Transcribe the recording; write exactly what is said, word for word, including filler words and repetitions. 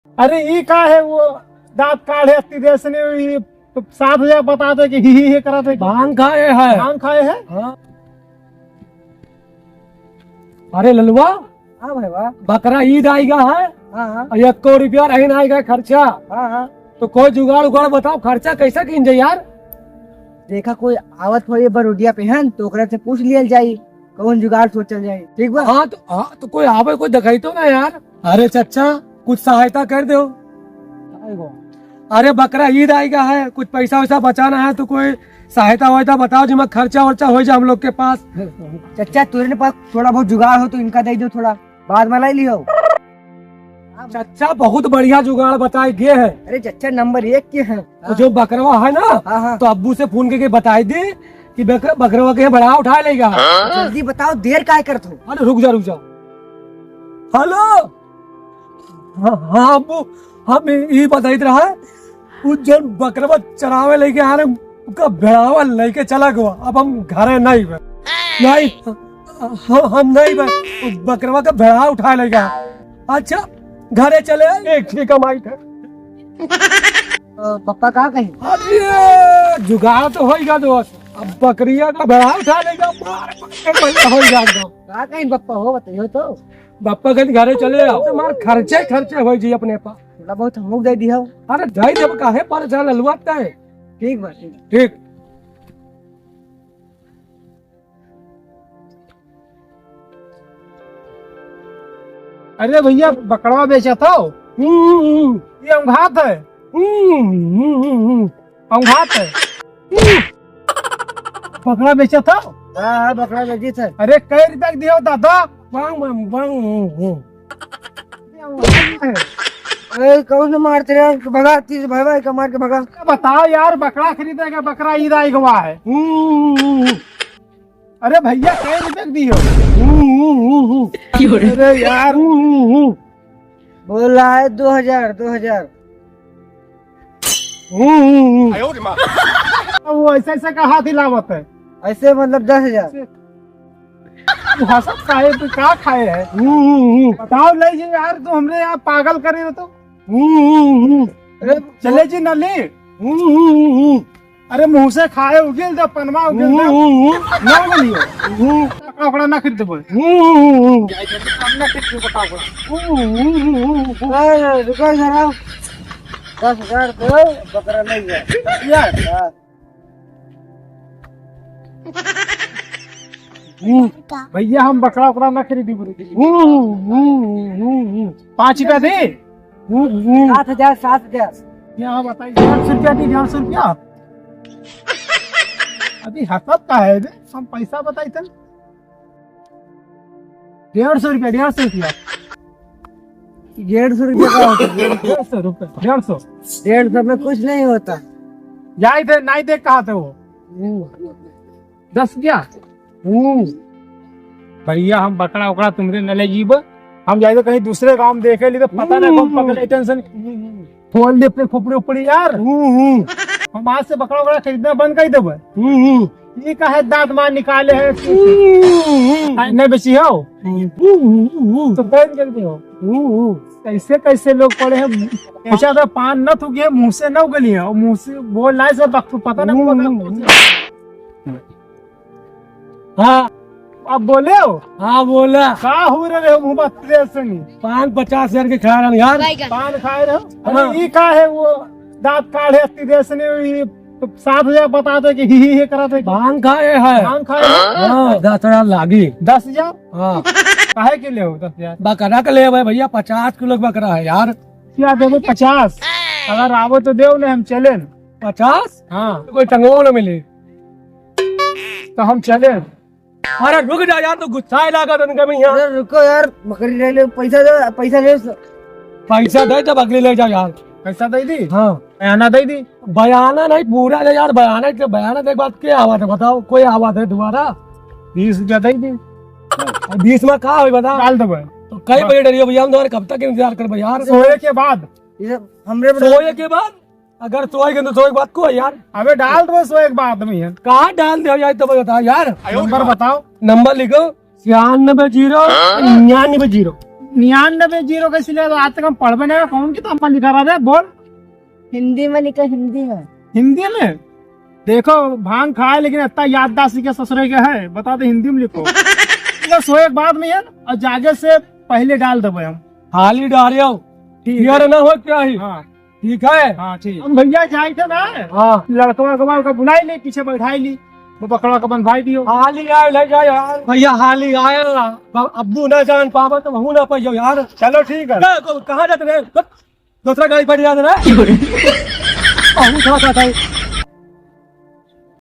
अरे, ई का है वो दांत काढ़े अत्ती देश ने, ई सात हजार बता दे कि ही, ही, ही करत है कि भांग खाए है। भांग खाए है? हाँ। अरे ललुआ। हाँ भाई, वाह। बकरा ईद आइगा है। हाँ, हाँ। और एक को रुपया रही ना आइगा खर्चा। हाँ, हाँ। तो कोई जुगाड़ उगाड़ बताओ, खर्चा कैसे कीन जाए यार? देखा, कोई आवत होई बरोडिया पे हन, तो ओकरा से पूछ लियल जाई, कौन जुगाड़ सोचल जाई, ठीक बा? हाँ तो, हाँ तो कोई आवे, कोई दिखाई तो ना यार। अरे चच्चा, कुछ सहायता कर दो। अरे बकरा ईद आइगा है, कुछ पैसा वैसा बचाना है तो कोई सहायता वायता बताओ, जिमा खर्चा वर्चा हो जाए हम लोग के पास। चच्चा, तोरे पास थोड़ा बहुत जुगाड़ हो तो इनका दे दो थोड़ा। बाद में लाई लियो। चच्चा बहुत बढ़िया जुगाड़ बताए गए है। अरे चच्चा नंबर एक के हैं। तो जो बकरवा है ना, हाँ, हाँ। तो अब्बू से फोन करके बताई दी कि बकर-, बकरवा के यहाँ बड़ा उठा लेगा। जल्दी बताओ, देर काहे करत हो? अरे रुक जा, रुक जा। हेलो। हाँ, हाँ अब्बू, हम ई, ई बताइत रहा है, उ जौन बकरवा चरावे लेके आ रहे, उनका भेड़ावा लेके चला गवा। अब हम घरे नहीं बे। नहीं, हम, हम नहीं बे। उ बकरवा का भेड़ा उठा लेगा। अच्छा, घरे चले आए। एक ही कमाई थे। तो पप्पा का कहीं? अरे, जुगाड़ तो होइगा दोस्त। अब बकरिया का भेड़ा उठा लेगा, मार, मार के होइगा एकदम। का कहीं पप्पा हो, बताइयो तो। पप्पा कहीं घरे चले आओ, तुम्हार खर्चे, खर्चे हो जी अपने पा। थोड़ा बहुत हमको दे दिया। अरे, दे देब, काहे परेशान हलुआ तय? ठीक बा, ठीक। ठीक। अरे भैया, बकरवा बेचत हो? हम्म, हम्म, हम्म। ये औंघात है। हम्म, हम्म, हम्म, हम्म। औंघात है। हम्म। बकरा बेचत हो? हाँ, हाँ, बकरा बेचित है। अरे, कै रुपया के दियो दादा? बांग, बांग, बांग, हम्म, हम्म। अरे, कौन से मारते रहे? भगा, तीस भाई, भाई का मार के भगा। बताओ यार, बकरा खरीदे के, बकरा ईद आई गवा है। हम्म, हम्म, हम्म, हम्म। अरे भैया, कै रुपया के दियो? हम्म, हम्म, हम्म, हम्म। अरे यार, हम्म, हम्म, हम्म। बोला है दो हजार, दो हजार। हम्म, हम्म, हम्म। अब वो ऐसे, ऐसे का हाथ हिलावत है? ऐसे मतलब दस हजार। तू हंसत काहे, तू का खाए है? हम्म, हम्म, हम्म। बताओ, ले जी यार, तू हमरे यहाँ पागल करे हो तो। हम्म, हम्म, हम्म। अरे, चले जी ना ले। हम्म, हम्म, हम्म, हम्म। अरे मुंह से खाए उगिल दे, पनमा उगिल दे। हम्म, हम्म, हम्म। ना उगलियो। हम्म। कपड़ा, कपड़ा ना खरीद देबो। हम्म, हम्म, हम्म। ना खरीद देबो कपड़ा। हम्म, हम्म, हम्म, हम्म। ए, रुको जरा। दस हजार दो, बकरा नहीं है। यार। हाँ। हम्म। भैया, हम बकरा उकरा ना खरीदी बोले। हम्म, हम्म, हम्म, हम्म। पाँच रुपया दे। हम्म, हम्म। सात हजार, सात हजार। यहाँ बताइए, डेढ़ सौ रुपया दी, डेढ़ सौ रुपया। अभी हंसत का है बे? हम पैसा बताई थे। डेढ़ सौ रुपया, डेढ़ सौ रुपया। डेढ़ सौ रुपया का होता है? डेढ़ सौ रुपया, डेढ़ सौ। डेढ़ सौ में कुछ नहीं होता। जाए थे, नहीं देख कहा थे वो। हम्म। दस रुपया। हम्म। भैया, हम बकरा उकरा तुमरे न ले जीब, हम जाए तो कहीं दूसरे गांव में देखे ली तो पता नहीं कौन हम्म। पकड़े, टेंशन। खोल दे अपने खोपड़ी उपड़ी यार। हम्म, हम्म। हम आज से बकरा उकरा खरीदना बंद कर देबे। हम्म, हम्म। ये का है दांत मार निकाले है। हम्म, हम्म। आ, नहीं बेची हो। हम्म, हम्म, हम्म। तो बंद कर दे हो। हम्म, हम्म। कैसे कैसे लोग पड़े हैं। ऐसा तो पान न थूकी है, मुंह से न उगली है। और मुंह से बोल रहा है सब वक्त पता नहीं हम्म, पता। हम्म, हम्म। हाँ। अब बोले हो? हाँ, बोला। का हो रहे हो मुंह बतले से नहीं? पान पचास हजार के खा रहा यार। पान खाए रहे हो? हाँ। अरे, ई का है वो दांत काढ़े अत्ती देश ने, ई तो सात हजार बता दे कि ही, ही, ही करा दे। भांग खाए है। भांग खाए है? हाँ, दस हजार लागी। दस हजार? हाँ। काहे के ले हो दस हजार? बकरा के ले भाई भैया, पचास किलो के बकरा है यार। क्या देबो पचास? अगर आवो तो देव, नहीं हम चले। पचास? हाँ। तो कोई टंगो न मिले। तो हम चले। अरे रुक जा यार, तू गुस्साए लागा तन कमी यहाँ। अरे रुको यार, बकरी ले ले, पैसा दे, पैसा दे। पैसा दे तो बकरी ले जा यार। पैसा दे दी? हाँ। बयाना दे दी? बयाना नहीं, पूरा दे यार, बयाना के, बयाना देख बात क्या आवा था बताओ, कोई आवा था दोबारा? बीस रुपया दे दी। बीस में का होई बता? डाल देबे। तो कई बजे डरियो भैया, हम तुम्हारे कब तक इंतजार करबे यार? सोए के बाद। ये हमरे सोए के बाद? अगर सोए के तो सोए के बाद को है यार। अबे डाल दो सोए के बाद में यार। कहाँ डाल दे यार, तो बता यार। नंबर बताओ। नंबर लिखो, छियानबे जीरो निन्यानबे जीरो। निन्यानवे जीरो कैसे ले? आज तक हम पढ़बे नहीं, कौन किताब में लिखा रहा है? बोल। हिंदी में लिखा, हिंदी में। हिंदी में? देखो, भांग खाए लेकिन इतना याददाश्त के ससुरे के है, बता दे हिंदी में लिखो। तो सोए के बाद में है और जागे से पहले डाल देबे हम। हाली डारियो। ठीक है। यार ना हो क्या ही? हाँ। ठीक है? हाँ, ठीक। हम भैया जाए थे ना। हाँ। लड़कवा के बाल का बुलाई ले, पीछे बैठाई ली, वो बकरा का बंधवाई दियो। हाली आए, ले जाए यार। भैया हाली आए, अब अब्बू ना जान पावे तो हूँ ना पाइयो यार। चलो ठीक है। का-, का-, कहाँ जाते रहे? दूसरा गाड़ी बैठ जाते रहे। बहुत खड़ा था।